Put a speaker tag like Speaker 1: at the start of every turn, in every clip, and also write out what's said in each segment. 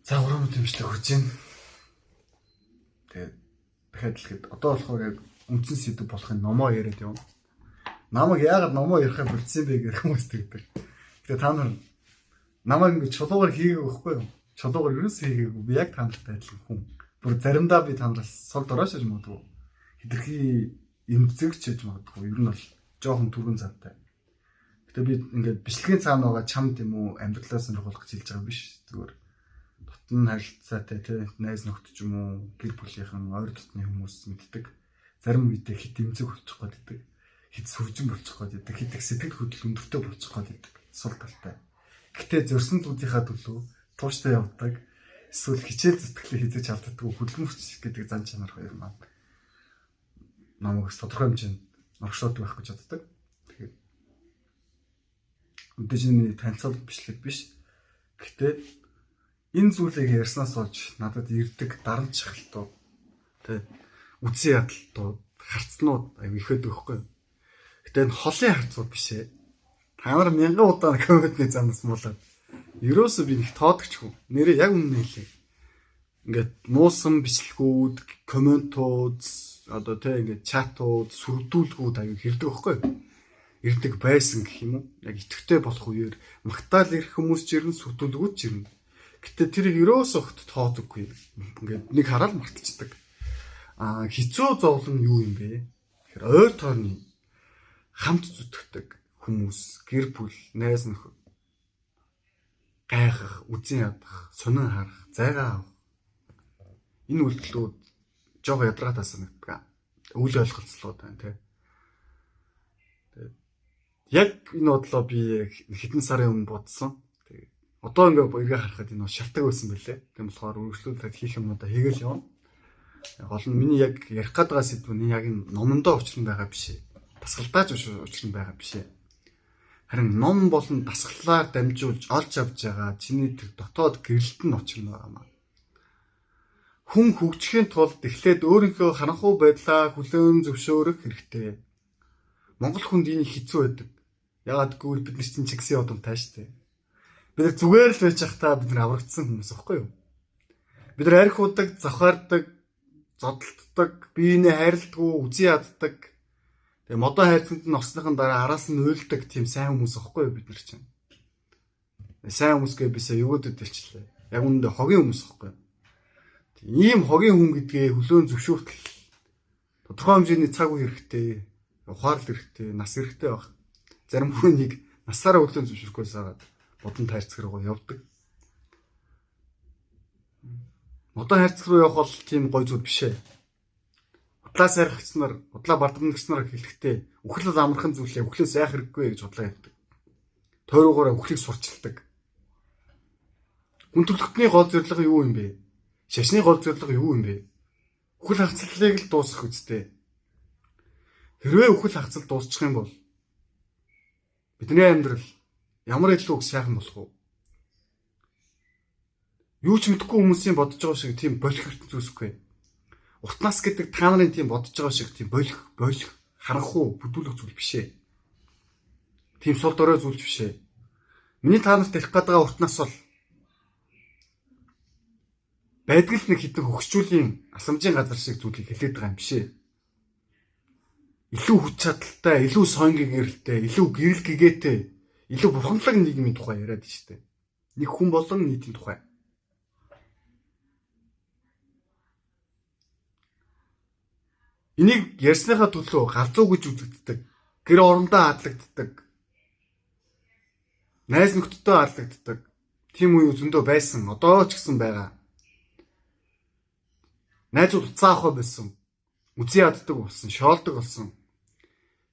Speaker 1: За 3 минутын бичлэг хүрч байна. Тэгээд дахиад хэлэхэд одоо болохоор яг үндсэн сэдэв болохын номоо яриад явна. Намайг яагаад номоо ярихаа болцсон бэ гэх хүмүүс тэгдэг. Тэгээ та нар намайг ингэ чулуугаар хийгээгүй байхгүй юу? Чулуугаар ерөөсөө хийгээгүй. Би яг та нартай адилхан хүн. Бүр заримдаа би та нараас сул дорой шиж магадгүй. Хитрхи эмзэгч шиж магадгүй. Ер нь бол жоохон түргэн завтай. Гэтэ би ингээд бичлэгийн цаана байгаа чамд юм уу амьдралаа сонирхолох гэж хэлж байгаа юм биш. Зүгээр дотн харилцаатай тий найз нөхдөд ч юм уу гэр бүлийнхэн ойр дотны хүмүүс мэддэг. Зарим үедээ хит эмзэг болчих гээд байдаг. Хит сүржин болчих гээд байдаг. Хит их сэтгэл хөдлөл өндөртэй болчих гээд байдаг. Сул талтай. Гэтэ зөрсөн зүйлийнхаа төлөө тууштай явдаг. Эсвэл хичээл зүтгэлээ хийзэж алддаггүй хөдөлмөрч гэдэг зан чанар хоёр маань намайг бас тодорхой хэмжээнд норгшоод байх гэж боддог. Тэгэхээр мэдээж энэ танилцуулга бичлэг биш. Гэтэ энэ зүйлийг ярьснаас болж надад ирдэг дарамт шахалтууд тэ үдсэн ядалтууд харцнууд аюу ихэд өгөхгүй. Гэтэ энэ холын харцууд биш ээ. Та нар мянган удаа комментны замнаас муулаад ерөөсөө би нэг тоодогч хүн. Нэрээ яг үнэн хэлье. Ингээд нуусан бичлэгүүд, комментууд, одоо тэ ингээд чатууд, сүрдүүлгүүд аюу хэрдэг байхгүй ирдэг байсан гэх юм уу? Яг итгэвтэй болох үеэр магтаал ирэх хүмүүс ч ирнэ, сүрдүүлгүүд ч ирнэ. Гэтэ тэрийг ерөөсөө огт тоодоггүй. Ингээд нэг хараад мартчихдаг. Аа хэцүү зовлон юу юм бэ? Тэгэхээр ойр тойрны хамт зүтгэдэг хүмүүс, гэр бүл, найз нөхөд гайхах, үзэн ядах, сонин харах, зайгаа авах. Энэ үйлдэлүүд жоохон ядаргаатай санагддаг. Үл ойлголцлууд байна тий. Тэгээд яг энэ бодлоо би хэдэн сарын өмнө бодсон. Тэгээд одоо ингээ эргээ харахад энэ шалтгаан байсан бэлээ. Тийм болохоор үргэлжлүүлээд хийх юмнуудаа хийгээл явна. Гол нь миний яг ярих гээд байгаа сэдв нь яг энэ номондоо учир нь байгаа биш ээ. Дасгалдаач учир нь байгаа биш ээ. Харин ном болон дасгалаар дамжуулж олж авч байгаа чиний тэр дотоод гэрэлт нь учир нь байгаа маа. Хүн хөгжихийн тулд эхлээд өөрийнхөө харанхуй байдлаа хүлээн зөвшөөрөх хэрэгтэй. Монгол хүнд энэ их хэцүү байдаг. Яагаад гэвэл бид нар чинь Чингисийн удамтай шүү дээ. Бид нар зүгээр л байж байхдаа бид нар аврагдсан хүмүүс байхгүй юу? Бид нар арх удаг, завхаардаг, зодтолддог, биенээ хайрладгүй, үзий яддаг. Тэгээ модон хайрцагт нь орсныхан дараа араас нь уйлдаг тийм сайн хүмүүс байхгүй юу бид нар чинь. Сайн хүмүүс гэ бисээ юугд дэлчлээ. Яг үүндээ хогийн хүмүүс байхгүй юу? Ийм хогийн хүн гэдгээ хүлээн зөвшөөртөл тодорхой хэмжээний цаг үе хэрэгтэй, ухаарлал хэрэгтэй, нас хэрэгтэй байх. Зарим хүнийг насаараа хүлээн зөвшөөрөхгүй сагаад модон хайрцаг руу явдаг. Модон хайрцаг руу явах бол тийм гой зүйл биш ээ. Худлаа сайрхагч нар, худлаа бардамнагч нар хэлэхдээ үхэл амархан зүйлээ үхлээс айх хэрэггүй гэж худлаа ярьдаг. Тойрогоороо үхлийг сурчилдаг. Хүн төрөлхтний гол зорилго юу юм бэ? Шашны гол зорилго юу юм бэ? Үхэл хагцлалыг л дуусгах үсттэй. Хэрвээ үхэл хагцал дуусчих юм бол бидний амьдрал ямар илүү их сайхан болох вэ? Юу ч мэдэхгүй хүмүүсийн бодож байгаа шиг тийм болох ертөнц үүсэхгүй. Урт нас гэдэг та нарын тийм бодож байгаа шиг тийм болох, болох, харанхуй, бүдүүлэх зүйл биш ээ. Тийм сул дорой зүйл биш ээ. Миний та нарт хэлэх гээд байгаа урт нас бол байдаг л нэг хитэн хөгшчүүлийн асамжийн газар шиг зүйлийг хэлээд байгаа юм биш ээ. Илүү хүч чадалтай, илүү соён гэгэрэлтэй, илүү гэрэл гэгээтэй, илүү бурханлаг нийгмийн тухай яриад байна шүү дээ. Нэг хүн болон нийтийн тухай. Энийг ярьсныхаа төлөө галзуу гэж үзэгддэг. Гэр орондоо аллагддаг. Найз нөхдөдөө аллагддаг. Тийм үе зөндөө байсан. Одоо ч гэсэн байгаа. Найзууд уцаа авах байсан. Үзий яддаг болсон, шоолдог болсон.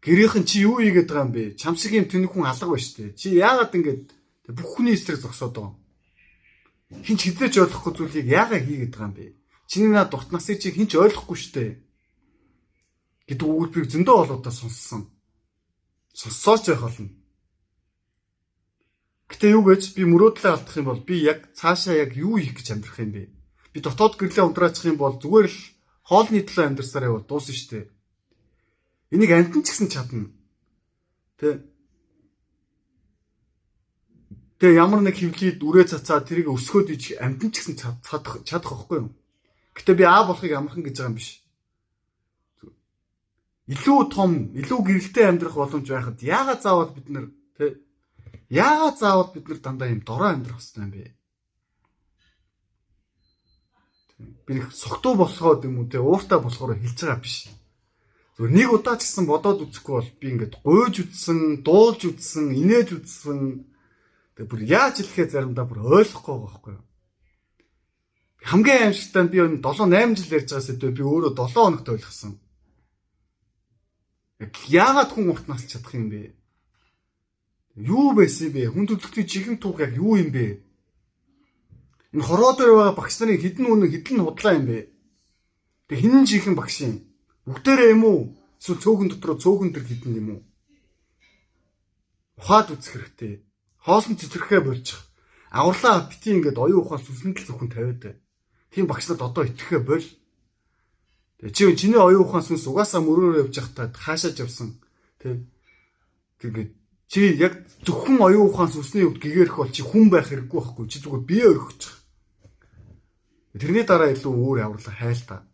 Speaker 1: Гэрийнхэн чи юу хийгээд байгаа юм бэ? Чам шиг юм тэнэг хүн алга байна шүү дээ. Чи яагаад ингэж бүх хүний эсрэг зогсоод байгаа юм? Хин ч хизээч ойлгохгүй зүйлийг яагаад хийгээд байгаа юм бэ? Чиний над дурт насыг чи хин ч ойлгохгүй шүү дээ гэдэг өгүүлбэрийг зөндөө олоодаа сонссон. Сонссооч байх болно. Гэтэ юу гэж би мөрөөдлөө алдах юм бол би яг цаашаа яг юу хийх гэж амьдрах юм бэ? Би дотоод гэрлээ ундраачих юм бол зүгээр л хоолны төлөө амьдрсаар явбал дуусна шүү дээ. Энийг амьтан ч гэсэн чадна. Тэ. Тэгээ ямар нэг хөвлөд үрээ цацаа тэрийг өсгөөд иж амтан ч гэсэн чадах байхгүй юу? Гэтэ би А болохыг амархан гэж байгаа юм биш. Илүү том, илүү гэрэлтэй амьдрах боломж байхад яагаад заавал бид нар тэ яагаад заавал бид нар дандаа юм дорой амьдрах хэрэгтэй юм бэ? Би нэг согтуу болоход юм уу те ууртай болохоор хэлж байгаа биш. Зүгээр нэг удаа ч гэсэн бодоод үзэхгүй бол би ингээд гуйж үзсэн, дуулж үзсэн, инээж үзсэн. Тэгээ бүр яаж хэлэхээ заримдаа бүр ойлгохгүй байгаа байхгүй юу? Хамгийн аимшигтай нь би энэ 7 8 жил ярьж байгаа сэдвээ би өөрөө 7 хоногт ойлгосон. Яг яагаад хүн урт насалж чадах юм бэ? Юу байсан бэ? Хүн төрөлхтний жинхэнэ түүх яг юу юм бэ? Энэ хороо дээр байгаа багш нарын хэдэн үнэн хэдэн худлаа юм бэ? Тэг хинэн жинхэнэ багш юм? Бүгдээрээ юм уу? Эсвэл цөөхөн дотроо цөөхөн төр хэдэн юм уу? Ухаад үзэх хэрэгтэй. Хоосон цэцэрхээ болчих. Авралаа бити ингээд оюун ухаан сүсэнд л зөвхөн тавиад бай. Тийм багш нарт одоо итгэхээ боль. Тэгээ чи чиний оюун ухаан сүнс угаасаа мөрөөр явж байхдаа хаашааж явсан. Тэ. Тэгээд чи яг зөвхөн оюун ухаан сүнсний хувьд гэгэрэх бол чи хүн байх хэрэггүй байхгүй. Чи зүгээр бие орхичих. Тэрний дараа илүү өөр аврал хайл та.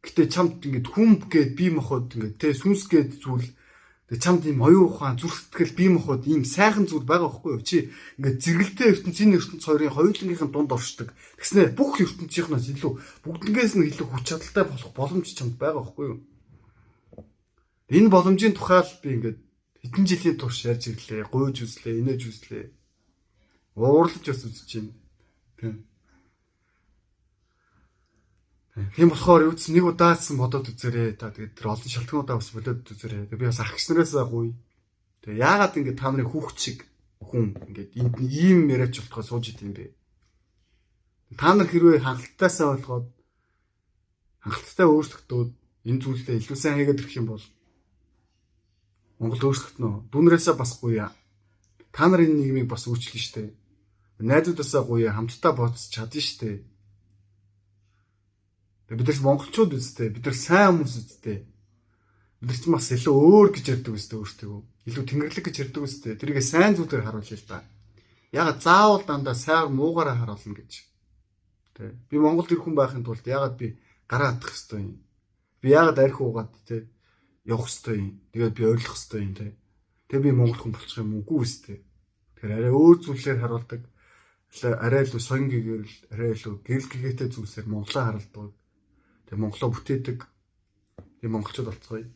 Speaker 1: Гэтэ чамд ингээд хүн гээд бие махбод ингээд тэ сүнс гээд зүйл тэгээ чамд ийм оюун ухаан зүрх сэтгэл бие махбод ийм сайхан зүйл байгаа байхгүй юу? Чи ингээд зэрэгэлтэй ертөнцийн ертөнц хоёрын хоёулангийнх нь дунд оршдог. Тэгснэ бүх ертөнцийнхнээс илүү бүгднгээс нь илүү хүч чадалтай болох боломж чамд байгаа байхгүй юу? Энэ боломжийн тухай л би ингээд хэдэн жилийн турш ярьж ирлээ, гуйж үзлээ, инээж үзлээ. Уурлаж бас үзэж байна. Тийм. Тийм болохоор юу ч нэг удаадсан бодоод үзээрэй. Та тэгээд тэр олон шалтгаануудаа бас болоод үзээрэй. Тэгээд би бас ах гिचнэрээсээ гуй. Тэгээд яагаад ингэж та нарын хүүхд шиг хүн ингээд энд нэг ийм яриач болтгоо сууж идэм бэ? Та нар хэрвээ хангалтайсаа ойлгоод хангалттай өөрчлөгдөөд энэ зүйлдээ илүү сайн хийгээд ирэх юм бол Монгол өөрчлөгдөнө. Дүүнрээсээ бас гуйя. Та нар энэ нийгмийг бас өөрчилнө штэ. Найзуудаасаа гуйя, хамтдаа бодож чадна штэ. Бид нар монголчууд үстэй, бид нар сайн хүмүүс үстэй. Бид нар ч бас илүү өөр гэж ярьдаг үстэй өөртөө. Илүү тэнгэрлэг гэж ярьдаг үстэй. Тэрийг сайн зүйлээр харуулъя л да. Ягаад заавал дандаа сайр муугаараа харуулна гэж. Тэ. Би Монголд ирэх хүн байхын тулд ягаад би гараа атах ёстой юм? Би ягаад арх уугаад тэ явах ёстой юм? Тэгээд би ойрлох ёстой юм тэ. Тэгээ би монгол хүн болчих юм уугүй үстэй. Тэгэхээр арай өөр зүйлээр харуулдаг. Арай илүү соён гэгэрэл, арай илүү гэрэл гэгээтэй зүйлсээр Монголоо харуулдаг. Тэгээ Монголоо бүтээдэг. Тэгээ монголчууд болцгоё.